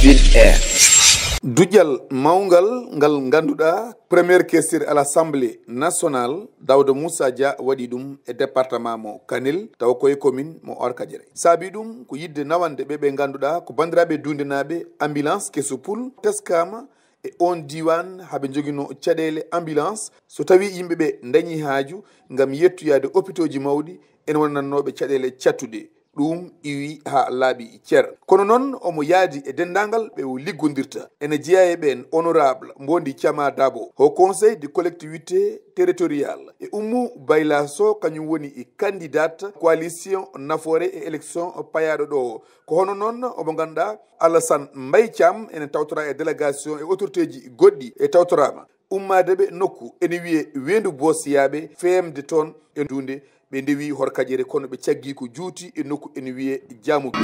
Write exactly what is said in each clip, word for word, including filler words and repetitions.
Bel Air. Duƴƴal mawngal ngal ngannduɗaa, première questure à l'Assemblée nationale, Daouda Moussa Dia waɗi ɗum e département mo Kanel, tawa ko e commune mo Orkadiéré. Saabi ɗum ko yiɗde nawande ɓe ɓe ngannduɗaa ko banndiraaɓe duundenaaɓe. Ambulance keso pul teskaama e oon diiwaan, haa ɓe njoginoo caɗeele ambulance. So tawii yimɓe ɓe ndañii haaju ngam yettoyaade opitooji mawɗi, ene wonanannooɓe caɗeele cattuɗe. Ɗum iwi haa laaɓi cer. Kono noon, omo yahdi e denndaangal ɓe o liggondirta. Ene jeyaa e ɓeen honorable Mbondi Thiama Dabo, Haut Conseil de collectivité territoriale, e Oumou Bayla Sow, kañum woni e candidat coalition Nafoore e élection payaaɗo ɗo. Ko hono noon omo ngannduɗaa Alassane Mbaye Thiam ene tawtoraa e délégation e autoritéji goɗɗi e tawtoraama. Ummaade ɓe nokku ene wiyee Weendu Boosiyaaɓe, feemde toon e duunde. Ɓe ndewi Horkajere, kono ɓe caggii ko juuti e nokku ene wiyee Jaamugi.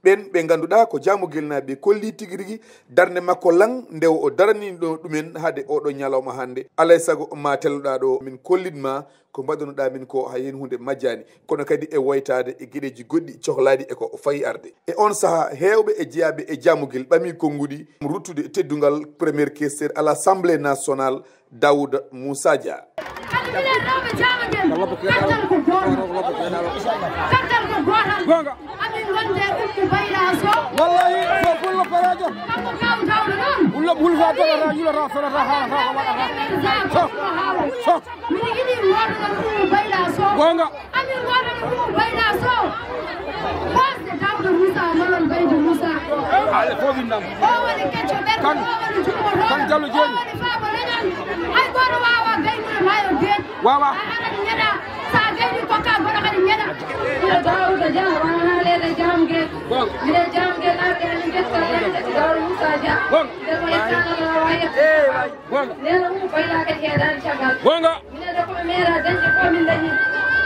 Ɓeen ɓe ngannduɗaa ko Jaamugel naaɓe, ɓe kolli tigi rigi darnde makko lan nde o daraniino ɗumen hade oɗo ñalawma hannde. Alay sago ma telloɗaa ɗo, min kollit ma ko mbaɗunoɗaa min ko, hay heen huunde majjaani. Kono kadi e woytaade e geɗeeji goɗɗi cohlaaɗi e ko fayi arde. E oon sahaa, heewɓe e jeyaaɓe e Jaamugel ɓamii konnguɗi ruttude teddungal première questeur à l'Assemblée nationale, Daouda Moussa Dia. Kadi minen rewɓe Jaamugel, kattal ko gootal. Kattal ko gootal. Goonga. Amin wonde Ummu Bayla Sow. Wallahi, ko pullo perejo. Kanko kaw Daouda noon. Pullo, pullo, sa tawata, yulata, sonata, harata, waɗata. Sow. Sow. Miɗo yiɗi wooto ɗon Ummu Bayla Sow. Goonga. Amin wooto ɗon Ummu Bayla Sow. Wasde Daouda Moussa, Malal Baydi Moussa. Ala fof windam. O woni kecco ɓerɗe, kan, o woni jummo kan Jallo o Jeeri. Woni faabo leñol. Hay gooto waawaa gaynude maayo deeƴ. Waawaa. A arat ñeɗa, sa gayni kokka goɗɗo kadi ñeɗa. Mino Daouda Dia, wona haalede Jaamugel. Bon. Minen Jaamugel arde amin ndetti Daouda Moussa Dia. Bon. Nde mo yettano lawa yetta. Bon. Nena Ummu Bayla kadi heedani caggal. Gonga. Minen de ko mi meera dañde ko min dañi.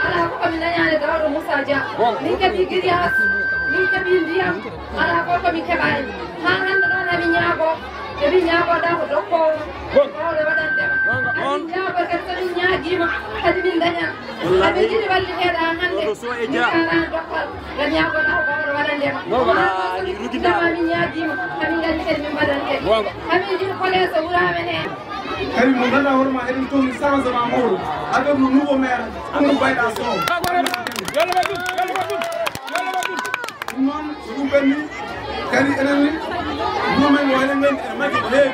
Ala ko ko min dañaani Daouda Moussa Dia. Bon. Min keɓi grillage, min keɓi ndiyam, ala ko ko min keɓaani. Haa hannde noon emin ñaago, Emin ñaagoɗaa ko dokkoowo, wawde waɗande ma. Amin ñaago kadi, so min ñaagiima, kadi min ndañan. Amin jiɗi walliteeɗa hannde. Min kaalaani dokkal. Nde ñaagoɗaa ko wawde waɗande ma. Wala, so min ruginaama. Min ñaagiima, amin nganndi kadi min mbaɗante. Amin jiɗi koleeso wuro amen heen. Kadi mo ngannduɗaa hoore ma eɗen tohli changement mawɗo avec le nouveau maire Amadou Bayla Sow. Yo Allah waɗ ɗum, yo Allah waɗ ɗum, yo Allah waɗ ɗum. Ɗum noon, so ɗum ɓenni, kadi enen ni, ɗum men o enen nganndi ene majji ko heewi.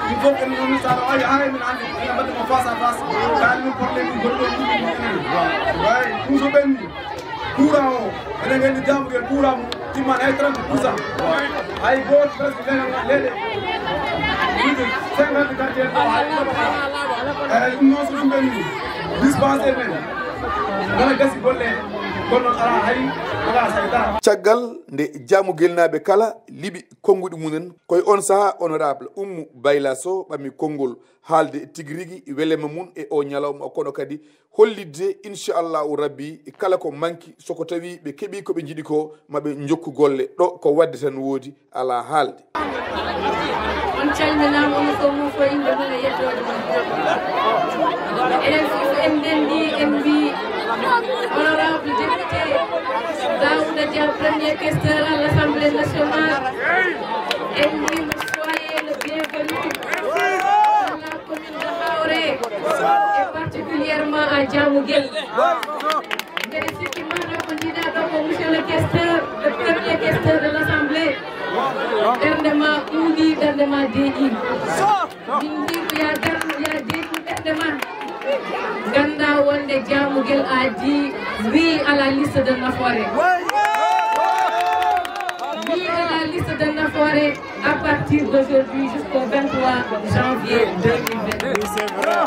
Ɗum fof enen noon, so aɗa waawi haa emin hannde, ene mbaɗde mo face à face. Kaali min problème uji gonɗo ɗum ɗum enen. Waay, ɗum so ɓenni, courant o, enen nganndi Diamaguène courant mum timman hay trente pour cent. Hay gooto presque leɗɗe, leɗɗe. Plus de cinquante quartier ɗo hay. Eeyi, ɗum noon so ɗum ɓenni, dispensaire men, ngala gasi golle, kono noon alaa hay, alaa sayda. Caggal nde Diamaguèlenaaɓe kala liɓi konnguɗi mumen, ko e on sahaa honorable Oumou Bayla Sow ɓammi konngol haalde tigi rigi welema mum e o ñalawma, kono kadi hollitde, inchallahu rabbi, kala ko manki, so ko tawi ɓe keɓi ko ɓe njiɗi ko, ma ɓe njokku golle. Ɗo ko waɗde tan woodi, alaa haalde. On calminaama, onon fof, mum fof innde mum e yettoode mum. Enen fof en ndenndi, en mbii, honorable député Daouda Dia, premier questeur à l'Assemblée nationale, en mbii mo, soyez le bienvenu dans la commune de Haouré, et particulièrement à Diamaguène. Mbeɗa sikki maɗa ko njiɗa ɗo ko monsieur le questeur, le premier questeur de l'Assemblée. Ɓernde ma ɓuuɓi, ɓernde ma deeƴi. Min mbi ko ya darnu, ya deeƴu ɓernde ma. Gannda wonde Diamaguène a dit oui à la liste de Nafoore. Oui à la liste de Nafoore. À partir d'aujourd'hui jusqu'au vingt-trois janvier deux mille vingt-deux. Oui, c'est vrai.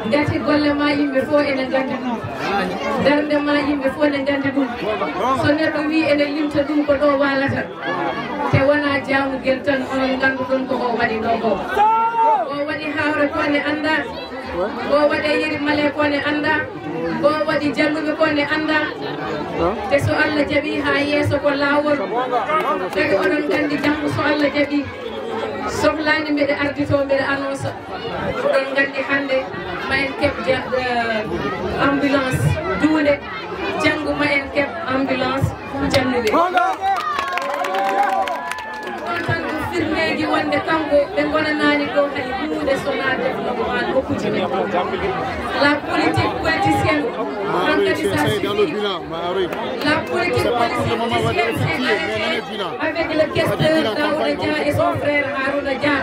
Ngati golle ma yimɓe fof ene nganndi ɗum. Darnde ma yimɓe fof ene nganndi ɗum. So neɗɗo wi ene limta ɗum, ko ɗo waalata. Te wonaa Diamaguène tan, onon ngannduɗon ko o waɗi ɗo ko. O waɗi Haouré ko ne annda. Ko waɗe Yeri Male ko ne annda. Ko waɗi jannguɓe ko ne annda. Te so Allah jaɓi haa yeeso ko laawol. Kadi oɗon nganndi janngo so Allah jaɓi. Sohlaani mbeɗa ardito, mbeɗa annonce. Oɗon nganndi hannde ma en keɓ ja-, eh, ambulance duunde. Janngo ma en keɓ ambulance jannuɓe. Ɗum ɗon tan ko firneeji wonde kanko ɓe ngonanaani ɗo hay huunde so naa développement nokkuuji men. La politique politicienne, en fait, ça suffit. La politique politicienne, c'est arrêté avec le questeur Daouda Dia et son frère Harouna Dia.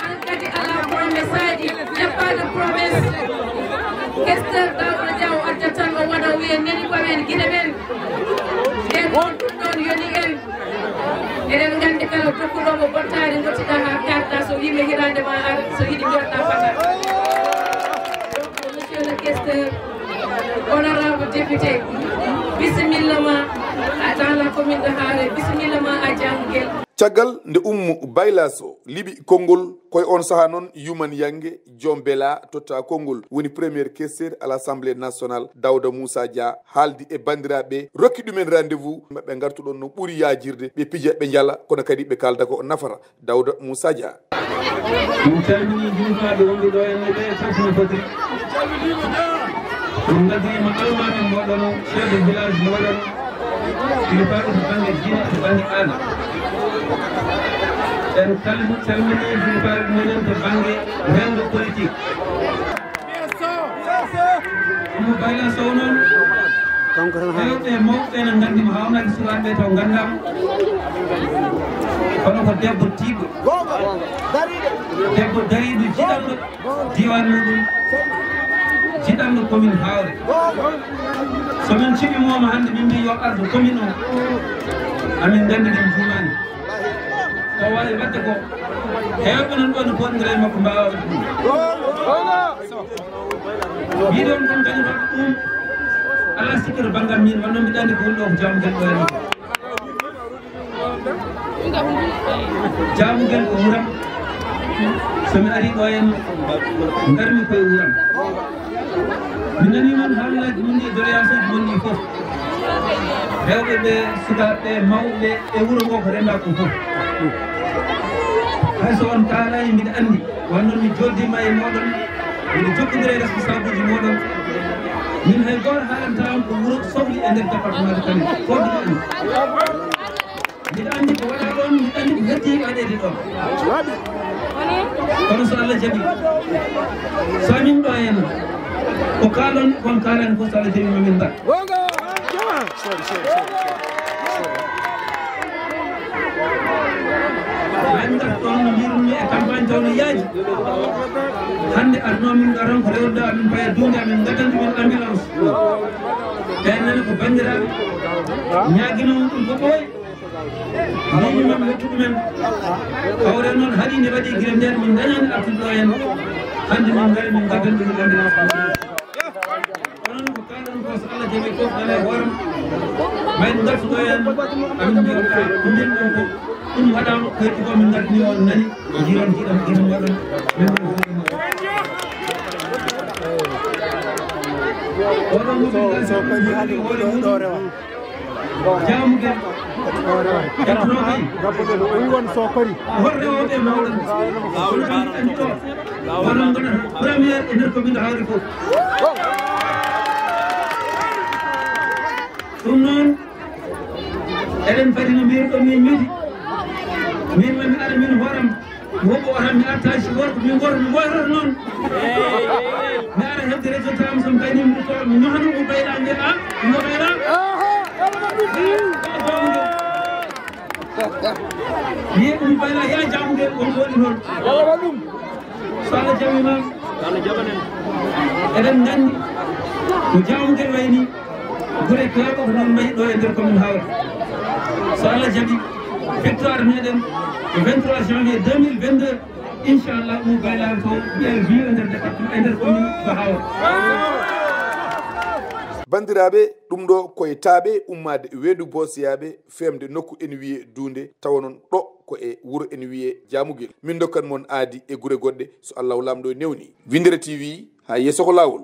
An kadi alaa promesse aji, il n'y a pas de promesse. Questeur Daouda Dia o arta tan o waɗa o wiya neni ko men Gine men. Nden ko ɗum ɗon yoni en. Eɗen nganndi kala tokkuɗo mo bottaari ngottiɗa haa kaarta, so wii mi hiraande ma ar, so yiɗi mbiɗa fata. Donc, monsieur le questeur, honorable député, bisimilla ma dans la commune de Haouré, bisimilla ma à Diamaguène. Caggal nde Oumou Bayla Sow liɓi konngol, ko e on sahaa noon Yuman Yange, joom Bela totta konngol, woni premier questeur à l'Assemblée nationale, Daouda Moussa Dia, haaldi e banndiraaɓe, rokki ɗumen rendez-vous, maɓɓe ngartu ɗon no ɓuri yaajirde, ɓe pija, ɓe njala, kono kadi ɓe kaalda ko nafata. Daouda Moussa Dia. Min calminii juulnaaɓe wonɓe ɗo henne ɓee fof no foti. Min ngaddiima almaami mo waɗano, chef de village mo waɗano, ina fawi to bannge diine, to bannge aada. En calmi-, calminii ina fawi meɗen to bannge renndo politique. Oumou Bayla Sow noon, kanko tan, hewɓe mawɓe ɓe ne nganndi mo, haa wonande sukaaɓe ɓe taw nganndaa mo. Kono ko debbo tiiɗɗo. Debbo dariiɗo, jiɗanɗo diiwaan muɗum, jiɗanɗo commune Haouré. So min cuɓii mo hannde, min mbii yo ardu commune o, amin nganndi min juumaani. Ko waawi waɗde ko, heewɓe noon ɗo no poɗndiraa e makko, mbaawa waɗde ɗum. Mbiɗon kon kañum waɗde ɗum, alaa sikki to banngam min, wonno mbiɗa anndi ko woni ɗo ko Diamaguène ɗo henne. Diamaguène ko wuram. So mi arii ɗo henne, ngarmi koye wuram. Mi nanii noon haalaaji mon ɗi, doléance uji mon ɗi fof. Rewɓe ɓe, sukaaɓe ɓe, mawɓe ɓe, e wuro ngo ko renndaa ko fof. Hay so on kaalaani, mbiɗa anndi, wano non mi jooɗdiima e mooɗon, miɗo jokkondira e responsableji mooɗon. Min hay gooto haalanta on ko wuro sohli e nder département de Kanel. Fof mbiɗa anndi. Mbiɗa anndi ko waɗaa ɗoon, mbiɗa anndi ko heddii waɗeede ɗoon. Kono so Allah jaɓi, so min ɗo en, ko kaalon, kon kaalani fof, so Allah jaɓi, ma min mbaɗ. Min ngarta ɗoon no mbiirunmi e campagne taw no yaaji. Hannde adnoo min ngaron ko rewrude amin paya duunde amin ngaddanta min ambulance. Ɓeen nene ko banndiraaɓe ñaaginoo ɗum ko ɓooy. Mbiimi min wottu ɗumen. Hawre noon haɗi nde waɗi gila ndeen min dañaani artude ɗo en. Hannde min ngari min ngaddanta ɗum ambulance. Onon ko kaalɗon ko so Allah jaɓi fof nana e hooram. Mayde ngartuɗo en, amin mbiya ko mbin ɗon ko ɗum waɗaama ko heddi ko min ngartini on nani. Jiron jiɗam jiɗam waɗon. Min ɗon hoore mum. Oɗon mo min ngarti ɗum hoore mum. Jaamugel. Ƴettunoɓe. Wi won so kori. Hol rewɓe mawɗon. Kono min anndi ɗo. Onon ngonata première e nder commune Hawri fof. Ɗum noon, eɗen padi no mbiyruɗon min midi. Min ma mi ara min hooram. Woɓɓe wata mi artaji si worko min gorko mi woyrata noon. Mi ara hedde résultat am so mi gañi mi rutto mi ñohano mo bayɗa mbiya a mo bayɗa. Wiye ɗum bayɗa ya jamude on woni noon. So Allah jaɓi ma. Eɗen nganndi ko jamude wayni. Gure kala ko noon mbayi ɗo e nder commune Hawra. So Allah jaɓi, victoire meɗen ko vingt-trois janvier deux mille vingt-deux. Inchallah, ɗum baylaare fof ɓiya vieux e nder département, e nder commune ko Hawra. Banndiraaɓe, ɗum ɗo koye taaɓe ummaade weedu boosiyaaɓe, feemde nokku ene wiyee Duunde, tawa noon ɗo ko e wuro ene wiyee Jaamugel. Min ndokkat mon aadi e gure goɗɗe, so Allahu Laamɗo newni. Winndere T V, haa yeeso ko laawol.